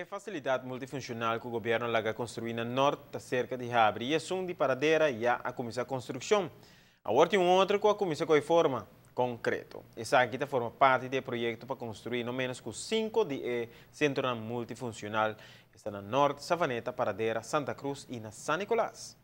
E facilidad multifuncional cu gobierno a laga construi na Noord ta cerca di habri y esun di Paradera ya a cuminsa construccion. Awor tin un otro cu a cuminsa coy forma concreto. Esaki ta forma parti di e proyecto pa construi no menos cu cinco di e centronan multifuncional. Esta na Noord, Savaneta, Paradera, Santa Cruz y na San Nicolas.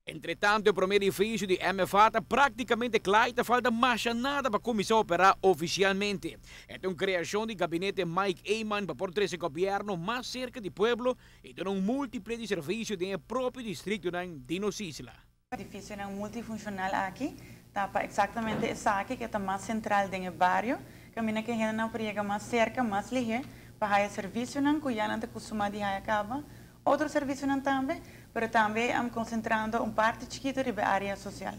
Entretanto e promé edifisio di MFA ta práktikamente kla i ta falta masha nada pa kuminsá operá ofisialmente. E ta un kreashon di gabinete Mike Eman pa por trese gobièrnu mas serka di pueblo i duna un múltiple di servisio den e propio distriktonan di nos isla. Edifisionan multifunshonal aki ta pa eksaktamente esaki ku e ta mas sentral den e bario, kaminda ku e hendenan por yega mas serka, mas lihé pa haya servisionan ku ya nan ta kustumá di haya kaba. Otro servicionan tambe, pero tambe concentrando un parti chikito riba e area social.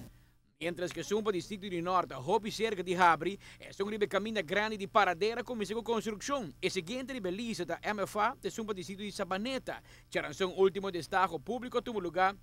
Mientras cu esun pa distrito di Nort ta hopi cerca di habri, esun riba e caminda grandi di Paradera cuminsa cu construccion. E siguiente riba e lista ta MFA, ta esun pa distrito di Sabaneta. Charanson ultimo destaho publico a tuma lugar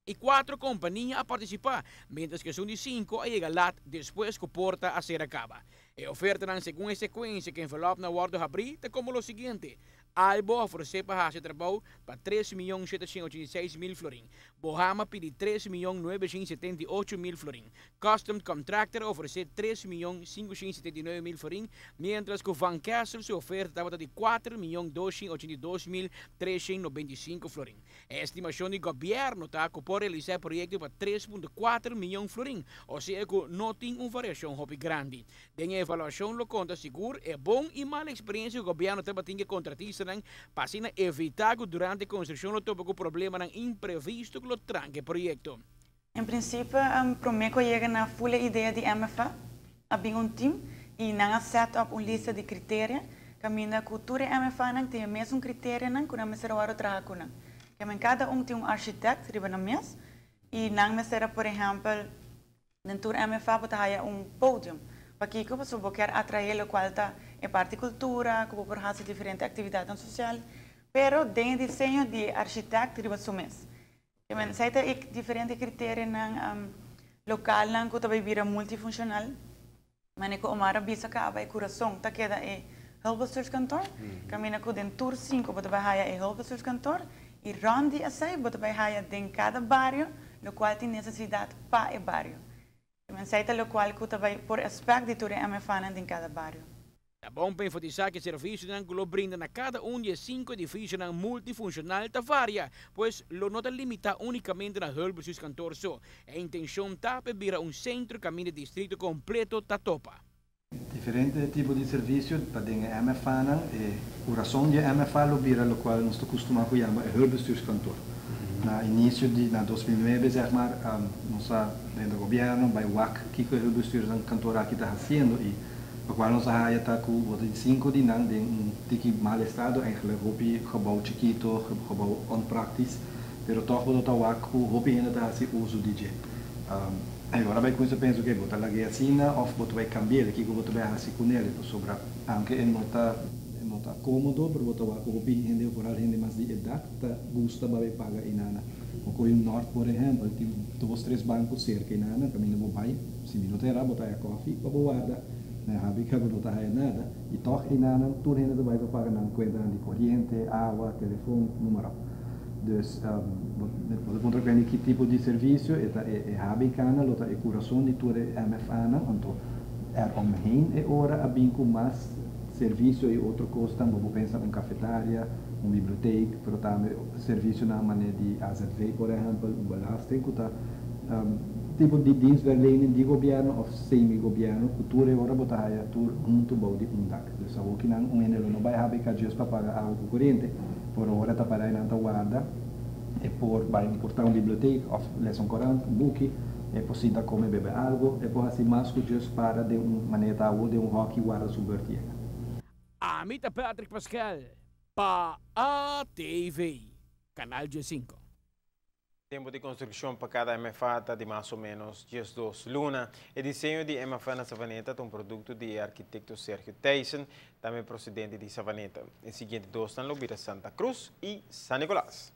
y cuatro compania a participa, mientras cu esun di cinco a yega lat despues cu porta a cera caba. E ofertanan segun e secuencia cu envelopnan wordo habri ta como lo siguiente, Albo a ofresé pa hasi trabou pa tres miyon sheteshent ochenta i seis mil florin. Bohama pidi tres miyon nuebeshent setenta i ocho mil florin. Custom Contractor a ofresé tres miyon sinkushent setenta i nuebe mil florin, miéntras ku Van Kessel su oferta tabata di kuater miyon doshent ochenta i dos mil treshent nobenta i sinku florin. E estimashon di gobièrnu ta ku por realisá e proyekto pa tres punto kuater miyon florin, osea ku no tin un variashon hopi grandi. Den e evaluashon lo konta sigur e bon i mal eksperensia ku gobièrnu tabatin ku e kontratistanan pa asina evitá ku durante e konstrukshon lo topa ku problemanan imprevisto ku lo tranka e proyekto. En prinsipio promé ku a yega na ful e idea di MFA a bin un tim i nan a sèt òp un lista di kriteria kaminda ku tur e MFAnan tin e mesun kriterianan ku nan mester a wòrdu traha ku nan. Kèmen kada un tin un architèkt riba nan mes i nan mester a por ehèmpel Den tur MFA bo ta haya un podium. Pakiko? Pasobra bo kier atraé lokual ta e parti kultura, ku bo por hasi diferente aktividatnan sosial, pero den e diseño di e architèkt riba su mes. Esei ta e diferente kriterionan lokalnan ku ta bai bira multifunshonal. Manera ku Omar a bisa kaba e kurason ta keda e hulpbestuurskantoor. Kaminda ku den tur sinku bo ta bai haya e hulpbestuurskantoor i rònt di esei bo ta bai haya den kada bario lokual tin nesesidat pa e bario. Esei ta lokual ku ta bai por èspèkt di tur e MFAnan den kada bario. Ta bon pa enfatisá ku e servisionan ku lo brinda na kada un di e sinku edifisionan multifunshonal ta varia, pues lo no ta limitá únikamente na Hulpbestuurskantoor so. E intenshon ta pa e bira un sentro kaminda e distrito kompleto ta topa. Diferente tipo di servisio pa den e MFAnan. E kurason di e MFA lo bira lokual nos ta kustumá ku yama e Hulpbestuurskantoor. Na inisio di na 2009 zeg maar nos a drenta gobièrnu bai wak kiko e Hulpbestuurskantoor aki ta hasiendo i Locual nos a haya ta cu bo tin cinco di nan den un tiki mal estado, eigenlijk hopi gebouw chikito, gebouw onpraktisch, pero toch bo lo ta wak cu hopi hende ta haci uso di dje. Y ora bay cuminsa pensa, ok, bo ta lag'e asina of bo ta bay cambi'el, kico bo ta bay haci cu nel? Pasobra aunke e no ta e no ta comodo, pero bo ta wak cu hopi hende, vooral hende mas di edad, ta gusta bay paga einana. Bo coge un Noord por ehempel, tin dos tres banco cerca einana, caminda bo bay, Si mi no ta era, bo ta haya kòfi pa bo warda. Na Habica bo no ta haya nada. I tòg einanan tur hende ta bai pa paga nan kuentanan di koriente, awa, telefon, numa ròp. Dus bo ta puntra kuendi ki tipo di servisio e ta e Habicana lo ta e kurason di tur e MFAnan. Anto er omheen e ora a bin ku mas servisio i otro kosnan. Bo por pensa un kafetaria, un biblioteek, pero tambe servisionan manera di AZV por ehèmpel, un belasting ku ta Tipo di dienstverlening di gobierno of semi gobierno cu tur e ora bo ta haya tur hunto bou di un dak. Dus awor ki nan un hende lo no bay HBK just pa paga awa cu coriente, por ora ta para y nan ta warda e por bay un porta un bibliotheek of lesa un corant, un buki, e por sinta come bebe algo, e por haci mas cu just para den un manera ta awor den un hoki warda su beurt yega. Ami ta Patrick Pascal pa ATV, Canal 15. Tempu di konstrukshon pa kada MFA ta di mas o ménos 12 luna. E diseño di MFA na Savaneta ta un produkto di e arkitekto Sergio Thijssen, tambe prosedente di Savaneta. E siguiente dosnan lo bira Santa Cruz i San Nicolas.